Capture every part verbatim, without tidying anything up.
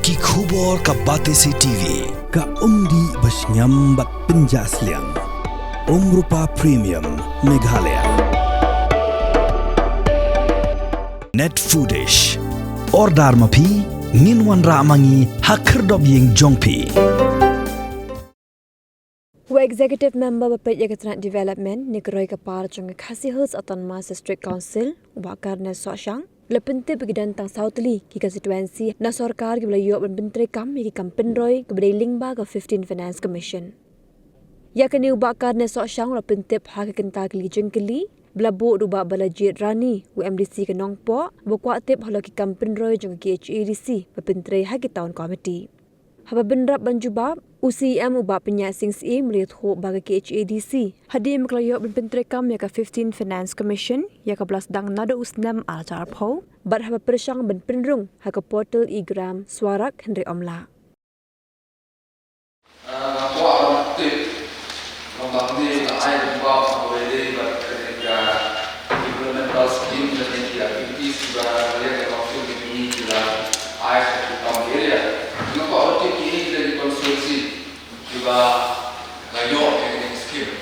Ki khubor ka Batesi T V. Ka umdih ba shngiam bad pynjah sliang. Umrupa Premium Meghalaya. Net Foodish. Order ma phi, ngin wanrah ma ngi ha khyrdop ïing jong phi. U Executive Member ba peit ïa ka tnat Development ne ka roi ka par jong ka Khasi Hills Autonomous District Council, u Bah Karnesh Sohshang, u la pyntip ba ki don tang saw tylli ki constituency na sorkar kiba la ïoh ban pyntreikam ïa ki kam pynroi kaba dei lyngba ka fifteenth Finance Commission. Ïa kane u Bah Karnesh Sohshang u la pyntip ha ka kynta kali jingkylli ba la buh da u Bah Balajied Rani, u M D C ka Nongpoh, ba kwah tip halor ki kam pynroi jong ka K H A D C ba pyntrei ha ki Town Committee. Haba bynrap ban jubab, u C E M u Bah Pynïaid Sing Syiem u la ïathuh ba ka K H A D C hadien ba ka la ïoh ban pyntreikam ïa ka fifteenth Finance Commission, ïa kaba la sdang naduh u snem ar hajar arphew, bad haba pyrshang ban pynrung ha ka portal e-Gram Swarak hynrei ym lah. Ah, nga kwah ban tip, long ba hangne la ai jubab ha kaba ïadei bad kane ka developmental scheme lane ki activities kiba ngi ka council ki jong ngi ki la ai sha ki town area. Nga kwah ban tip kine ki dei ki constituency kiba la ïoh ïa kine ki scheme.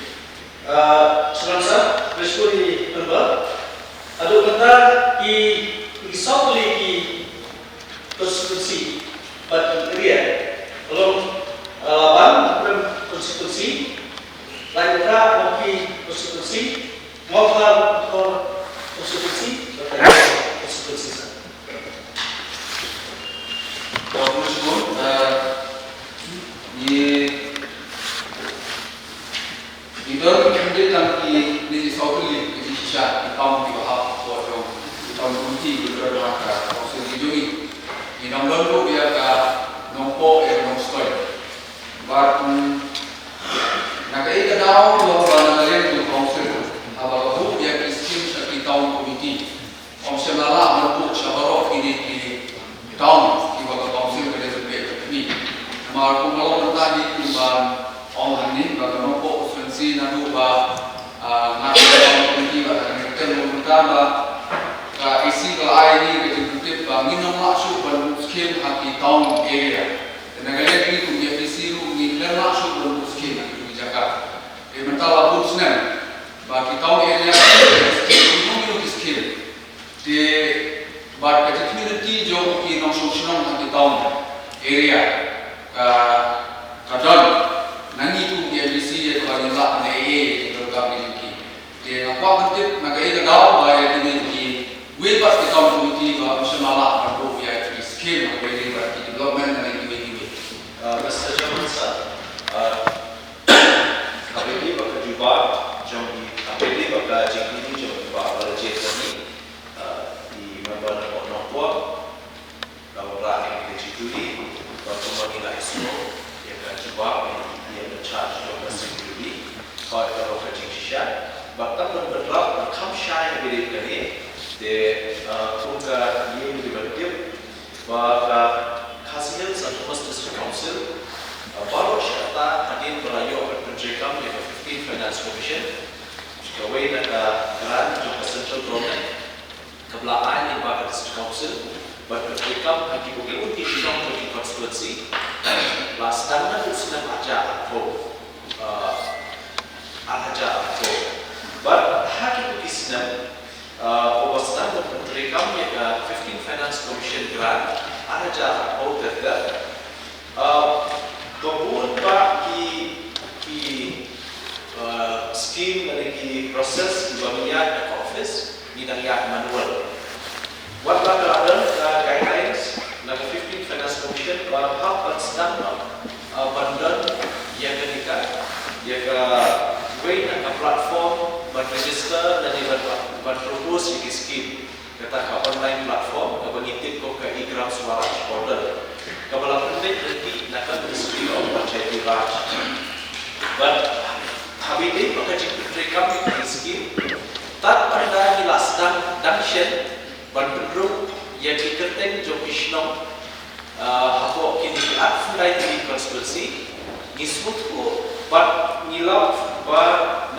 Ah, Chairman Sir, khublei shibun ïa i member. Haduh mynta ki, ki saw tylli ki constituency bad ki area. Ka long, ah, Laban Hynñiewtrep constituency, Laitumkhrah Nongpoh constituency, Mawphlang Nongpoh constituency, bad Laitumkhrah constituency, sir. Ka khublei shibun, ah, ngi Ngi don ki candidate tang kine ki saw tylli ki jingshisha ki town kiba hap hapoh jong ki town committee kiba don ha ka council ki jong ngi. Ngi dang don ruh ïa ka Nongpoh ïa ka Nongstoiñ. Bad, mm, na kaei ka daw long ba na ka liang jong ka council haba ka buh ïa ki scheme sha ki town committee. Ym shym la lah ban buh sha baroh kine ki town kiba ka council ka dei ban peit bad kine. Namar kumba long mynta hi kumba ong hangne ba ka Nongpoh constituency naduh ba, ah, nga ka town committee ba ka dei ka long mynta ba ka A C ka la ai ïa ngi ka jingpyntip ba ngin ym lah shuh ban buh scheme ha ki town area. Te na ka liang ngi kum ki M D C ruh ngim lah shuh ban buh scheme ha ki jaka. Te mynta la bun snem ba ki town area ki scheme, ki scheme. Te bad ka jingkyrpad jong ki nongshong shnong ha ki town area ka, ka don na ngi kum ki M D C ïa kaba ngin lah ban ïoh ïa ki program ki jong ki. Te nga kwah ban tip na kaei ka daw ba ïa kine kiwei pat ki town committee ba ym shym la lah ban buh ïa ki scheme ha kawei de bad ki development na kiwei kiwei. Uh, Mister Chairman Sir, uh, ha kaba ïadei bad ka jubab jong i, ha kaba ïadei bad ka jingkylli jong i Bah Balajied Rani, uh, i member na Nongpoh, nga wanrah ïa ka jingkylli, bad kumba ngi la ïohsngew ïa ka jubab ïa ka charge jong ka secretary, ka ïa ka rong ka jingshisha, bad tang ban bynrap ban kham shai ha kaba ïadei bad kane, te, uh, kum ka ïing ki ban tip, ba ka Khasi Hills Autonomous District Council, uh, baroh shi katta hadien ba la ïoh ban pyntreikam ïa ka fifteenth Finance Commission, kawei na ka grant jong ka Central Government, kaba la ai lyngba ka District Council, ban pyntreikam ha kiba bun ki shnong jong ki constituency, la sdang naduh u snem ar hajar arphew, uh, ar hajar arphew. Bad ha kito ki snem, uh, ba la sdang ban pyntreikam ïa ka fifteenth Finance Commission grant, ar hajar arphew ter ter. Uh, ba bun bah ki, ki, uh, scheme lane ki process kiba ngi ïaid na ka office, ngi dang ïaid manual. Wat la ka la don ka guidelines na ka fifteenth Finance Commission ba hap ban sdang, uh, ban don ïa kane ka, ïa kawei na ka platform ban register lane ban, ban propose ïa ki scheme. Kata ka online platform kaba ngi tip kum ka e-Gram Swaraj portal, kaba la pynbeit lynti na ka Ministry of Panchayati Raj. Bad ha kaba ïadei bad ka jingpyntreikam ïa ki scheme, tad ynda ngi la sdang dang shen ban pynrung ïa ki kyrteng jong ki shnong, ah, hapoh kine ki arphew lai tylli ki constituency, ngi sngewthuh bad ngi lap ba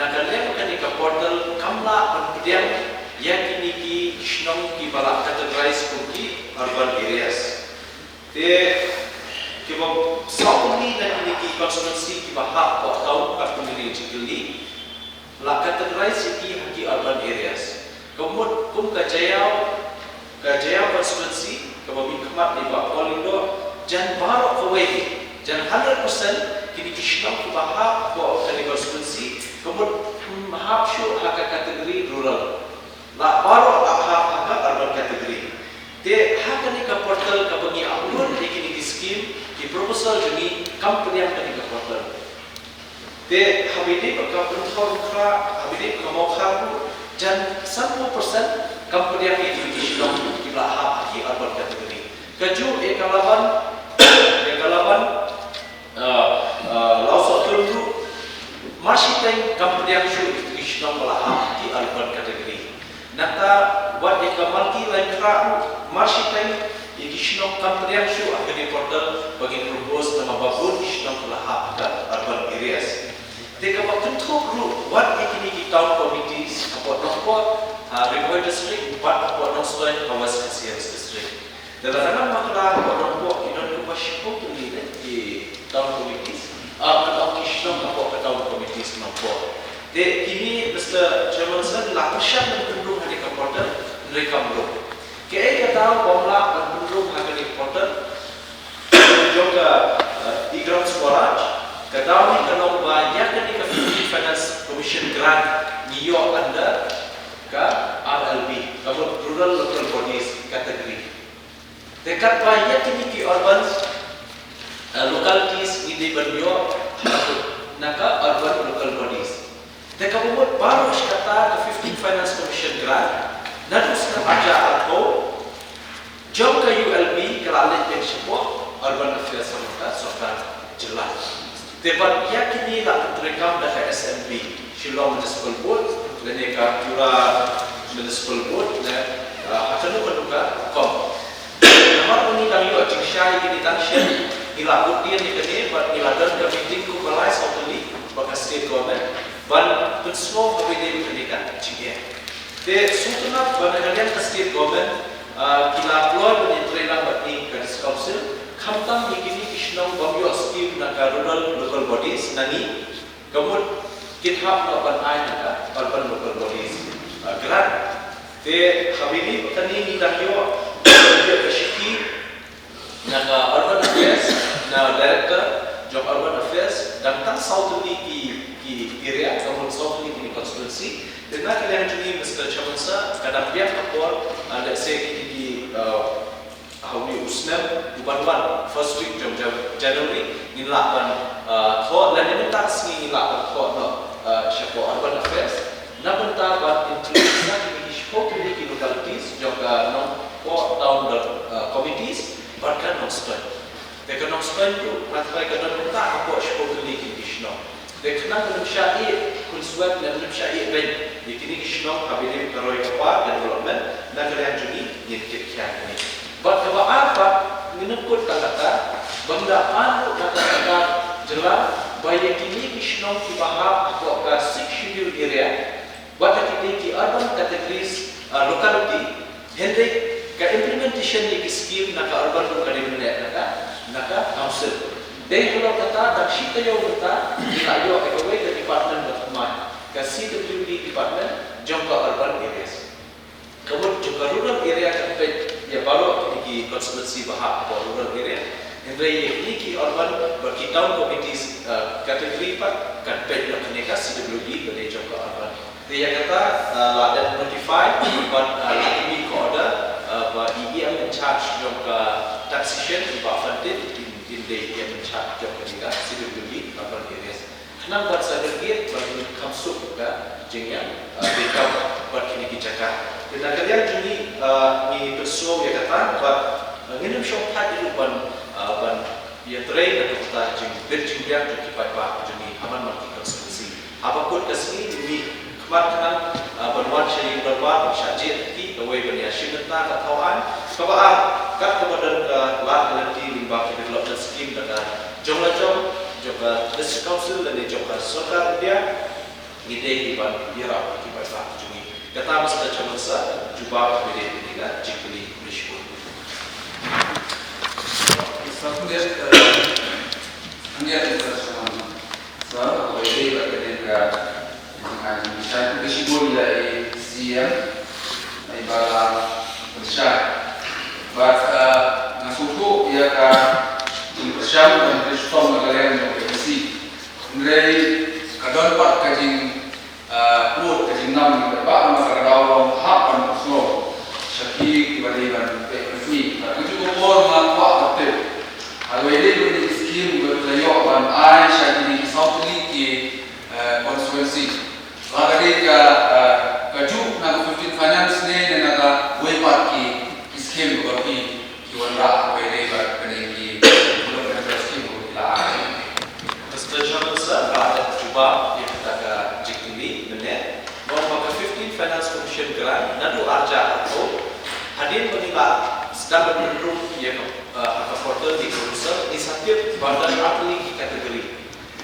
na ka liang kane ka portal kam lah ban pdiang ïa kine ki shnong kiba la categorize kum ki urban areas. Te Kiba saw tylli na kine ki constituency kiba hap hapoh town, katkum kine ki jingkylli, la categorize ïa ki ha ki urban areas. Ka mut kum ka Jaïaw, ka Jaïaw constituency, kaba mihkhmat na i Bah Paul Lyngdoh, jan baroh kawei, jan hundred percent kine ki shnong kiba hap hapoh kane ka constituency, ka mut, hmm, hap shuh ha ka category rural. La baroh la hap ha ka urban category. Te ha kane ka portal kaba ngi upload ïa kine ki scheme, ki proposal jong ngi, kam pdiang kane ka portal. Te haba ïadei bad ka Pynthorumkhrah, haba ïadei bad ka Mawkhar ruh, jan sanphew percent kam pdiang ïa kine ki shnong kiba la hap ha ki urban category. Kajuh ïa ka Laban, ïa ka Laban, ah, ah, Lawsohtun ruh, marshiteng kam pdiang shuh ïa ki shnong ba la hap ha ki urban category. Nangta wat ïa ka Malki Laitkhrah ruh, marshiteng ïa ki shnong kam pdiang shuh ha kane ka portal ba ngin propose namar ba bun ki shnong ki la hap ha ka urban areas. Te kaba kynthup ruh, wat ïa kine ki town committees hapoh Nongpoh, ha Ri Bhoi District bad hapoh Nongstoiñ ha West Khasi Hills District. Te lada ngan bakla hapoh Nongpoh ki don kumba shiphew tylli ne ki town committees, ah, ki shnong hapoh ka town committees Nongpoh. Te kine, Mister Chairman Sir, la pyrshang ban pynrung ha kane ka portal, hynrei kam rung. Kaei ka daw ba ym lah ban pynrung ha kane ka portal jong ka, eh, e-Gram Swaraj? Ka daw hi ka long ba ïa kane ka Fifteen Finance Commission grant ngi ïoh under ka R L B, ka mut Rural Local Bodies category. Te katba ïa kine ki urban, eh, localities ngi dei ban ïoh na ka urban local bodies. Te kaba mut baroh shi katta ka Fifteen Finance Commission grant, naduh snem arhajar arphew, jong ka U L B ka la leit beit shapoh Urban Affairs jong ka sorkar jylla. Te bad ïa kine la pyntreikam da ka S M B, Shillong Municipal Board, lane ka Tura Municipal Board, ne, ah, ha kano kano ka rukom. Namar ba ngi dang ïoh jingshai kine tang shen, ngi la bud dien ïa kane, bad ngi la don ka meeting kumba lai saw tylli bad ka state government ban pynsngew kaba ïadei bad kane ka jingeh. Te sngewtynnat ba na ka liang ka state government, ah, ki la kloi ban ïatrei lang bad ngi ka District Council, khamtam ïa kine ki shnong bym ïoh scheme na ka Rural Local Bodies na ngi, ka mut kin hap noh ban ai na ka Urban Local Bodies, ah, grant. Te haba ïadei bad kane ngi dang ïoh, ïoh ka shithi na ka Urban Affairs, na Director jong Urban Affairs, dang tang saw tylli ki, ki area, ka mut saw tylli ki constituency. Te na ka liang jong ngi, Mister Chairman Sir, ka dang biang ka por, ah, let's say, kine ki, ah, ha une u snem uban wan, first week jong Jan-, January, ngin lah ban, ah, thoh, lane mynta ka sngi ngin lah ban thoh noh, ah, shapoh Urban Affairs. Na bynta ban include sa kine ki shiphew tylli ki localities jong ka Nongpoh Town, ah, Committees bad ka Nongstoiñ. Te ka Nongstoiñ ruh, nga tharai ka don mynta hapoh shiphew tylli ki shnong. Te khnang ban ym shah ïeh khunswet, ban ym shah ïeh beiñ ïa kine ki shnong haba ïadei ka roi ka par, ka development, na ka liang jong ngi ngin tip khia kine. Bad kaba ar pat, ngin ym kut tang kata, ban da pan ruh na ka sorkar jylla ba ïa kine ki shnong kiba hap hapoh ka Sixth Schedule area, wat la ki dei ki urban categories, ah, locality, hynrei ka implementation ïa ki scheme na ka urban ruh ka dei ban leh na ka, na ka council. Dei halor kata, dang shi taïew mynta ngi la ïoh ïa kawei ka department ba thymmai, ka C W D department jong ka urban areas. Ka mut jong ka rural area kan peit ïa baroh kine ki constituency ba hap hapoh rural area. Hynrei ïa kine ki urban bad ki town committees, ah, category pat kan peit na kane ka C W D ba dei jong ka urban. Te ïa kata, ah, la dep notify bad, ah, la ïoh ka order, ah, ba i E M in charge jong ka taxation, i Bah Fantin, in, in dei E M in charge jong kane ka C W D urban areas. Khnang ban segregate, ban kham suk ka jingïa, ah, beit bad kine ki jaka. Te na ka liang jong ngi, ah, ngi pynsngew ïa kata, bad, ah, ngin ym shong thait ruh ban, ah, ban ïatrei na ka bynta jingbit jingbiang jong ki paidbah jong ngi ha man man ki constituency. Haba kut ka sngi, ngi mih khmat khnang, ah, ban wan sha ïing dorbar, ban shah jied ha ki, kawei ban ïashim bynta ka thaw aiñ. Kaba ar, kat kaba don ka lad ka lynti lyngba ki development scheme da ka jong la jong, jong ka District Council lane jong ka Sorkar India, ngi dei ban ïarap ïa ki paidbah jong ngi. Kata, Mister Chairman Sir, jubab ïa kine ki jingkylli, khublei shibun. Sa khublei, eh, Ngi ïa ka sha sir, ka wei dei bad ka dei ka jingaiñ jingshai ka shibun ïa i C M, ai ba la pyrshah. Bad, ah, nga sngewthuh ïa ka jingpyrshang ban pyrshang na ka liang jong ka E C. Hynrei ka don pat ka jing ah, pud ka jingnam ka ba ma ka daw long hap ban pynslem sha ki kiba dei ban peit ban peit. Ka ju ka por ma kwah ka tip. Haba ïadei bad ki skim ba la ïoh ban ai sha kine ki saw tylli ki, eh, constituency. La ka dei ka, eh, ka ju na ka fifteen finance ne, ne na ka wei pat ki, ki skim ba ki Ki wanrah kawei dei bad kane ki developmental scheme ba ki la ai. Mister Chairman Sir, ba da jubab ïa kata ka jingkylli mynne, ba ka fifteen Finance Commission grant naduh arhajar arphew, hadien ba ngi la sdang ban pynrung ïa ka, eh, ha ka portal jong ka Council, ngi sa tip ba don artylli ki category.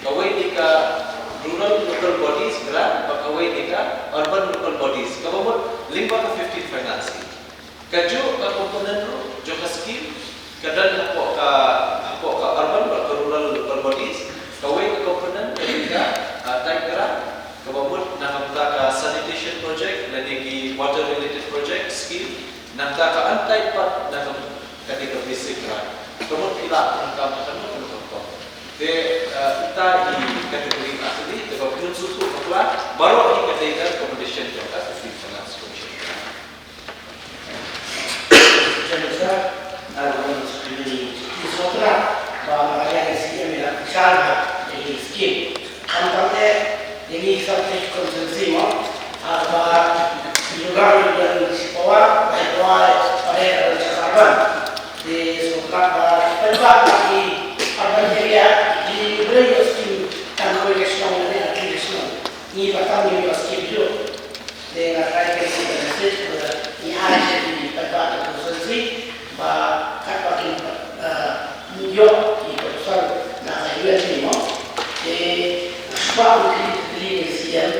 Kawei dei ka rural local bodies grant, bad kawei dei ka urban local bodies. Kaba mut lyngba ka fifteen Finance. Kajuh ka component ruh jong ka scheme ka don hapoh ka, hapoh ka urban bad ka rural local bodies. Kawei ka component ka dei ka, ah, type grant kaba mut na ka bynta ka sanitation project lane ki water related project scheme. Nangta ka untype pat na ka, ka dei ka basic grant. Ka mut phi lah ban kam ha kano kano ka por. Te, ah, ita i category artylli kaba phin sngewthuh bakla baroh hi ka dei ka recommendation jong ka Finance Commission. Jemsa, ah, Honorable Secretary, ki sokra, ba ma ïa C M ïa ka shan ha, ïa ki skim. Khamtam te, ïa ngi sab te constituency mo, ah, ba, ki lugar ïa ki sipawa, ba sipawa, pada ïa ka urban. Te sokra ba, pynbha ba ki urban area, ki lugar ïa skim, tang kawei ka shnong, ïa ki shnong. Ngi ba tam ïa skim ju. Te nga try ka message ba ngi ai sha ki paidbah ka constituency ba katba kin, eh, ïoh ki proposal na ka U N P mo. Te shuwa u kylli kylli ka C M,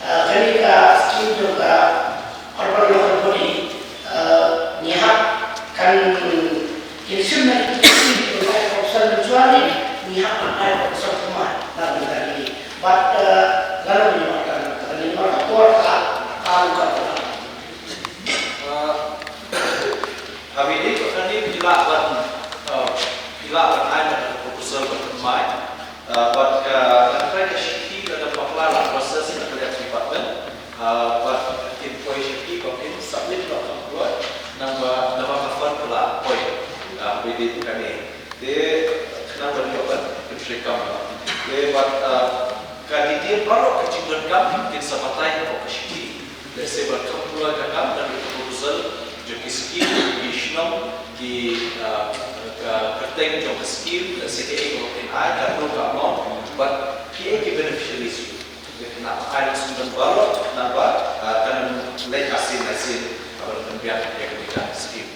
eh, kane ka scheme jong ka urban local body, eh, ngi hap kan Kin shim na ki, ki, ki, ki, ki, option mynshuwa ne, ngi hap ban ai option kumne, na bynta kine. But, uh, lano ngi wan kan, kan ngi wan ka por ka, ka, ka, ka. Uh, ha kine ki, kane ki lah ban, uh, ki lah ban ai na ka proposal ban mai. Uh, bad ka, ka trai ka shithi ka dang bakla la process na ka department. Uh, bad kin poi shithi ba kin submit ba ka employ naba, naba ka fund ka la poi. Uh, bad dei kane. Te khnang ba ïoh ban pyntrei kam. Te bad, uh, ka detail baroh ka jingdonkam kin sa batai ha ka shithi. Lehse ban kam pura ka kam, ka proposal jong ki scheme, ki shnong, ki, ah, ka kyrteng jong ka scheme, lehse kaei kaba kin ai, ka amount, bad kiei ki beneficiaries. Te kane ai la sngewdon baroh, naba, ah, kan leit asien asien, ah, ban pynbiang ïa kane ka scheme.